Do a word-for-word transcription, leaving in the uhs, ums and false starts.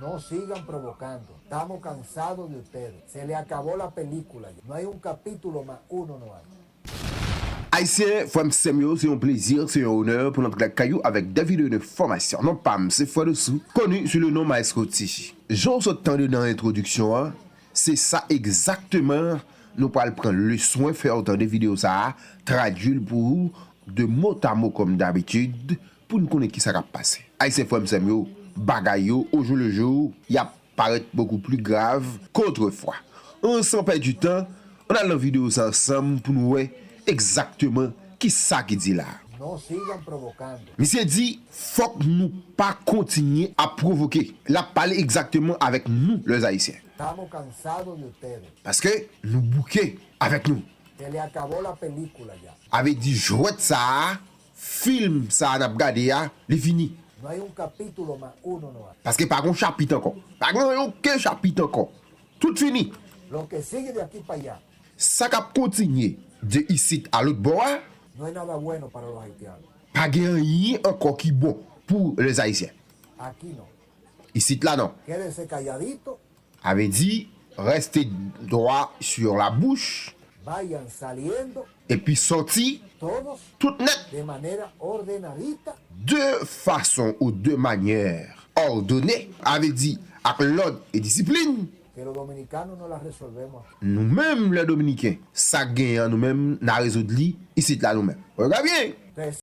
No sigan provocando. Estamos cansados de ustedes. Se le acabó la película ya. No hay un capítulo más. Uno no hay. Ayisyen, frè m, sè m yo, se yon plezi, se yon onè pou n antre lakay ou avèk de videyo enfòmasyon. Non pa m, se Frè Dosou, koni sou le non Maestro T J. Jan w sot tande nan entwodiksyon an, se sa egzakteman nou pral pran le swen fè w tande videyo sa a, tradui l pou ou de mot à mot kòm dabitid, pou n konnen kisa k ap pase. Ayisyen, frè m, sè m yo, bagay yo, au jour le jour, y ap parèt bokou pli grav ke otrefwa. An san pèdi tan, ann al nan videyo sa ansanm pou n wè egzakteman kisa ki di la. No sigan provocando. Misye di, fòk nou pa kontinye ap pwovoke. L ap pale egzakteman avèk nou, lèzayisyen. Estamos cansados de ustedes. Paske nou bouke avèk nou. Se le acabó la película ya. Avè di jwèt sa a, fim sa a n ap gade a, li fini. No hay un capítulo más. Uno no hay. Paske pa gon chapit ankò. Pa gen okenn chapit ankò. Tout fini. Lo que sigue de aquí para allá Sa k ap kontinye de isit a lòt bò a, no es nada bueno para los haitianos. Pa gen anyen ankò ki bon pou lèzayisyen. Aquí no. Isit la non. Quédense calladito. Avè di, reste dwa sur la bouche, Vayan saliendo epi sòti todos tout nèt, de manera ordenadita. de fason ou de manyè òdone. Avè di, ak lòd e disiplin. Que los dominicanos no la resolvemos aquí. Nou menm, lè dominiken, sa k genyen an nou menm, n a rezoud li isit la nou menm. Regarde byen. Ustedes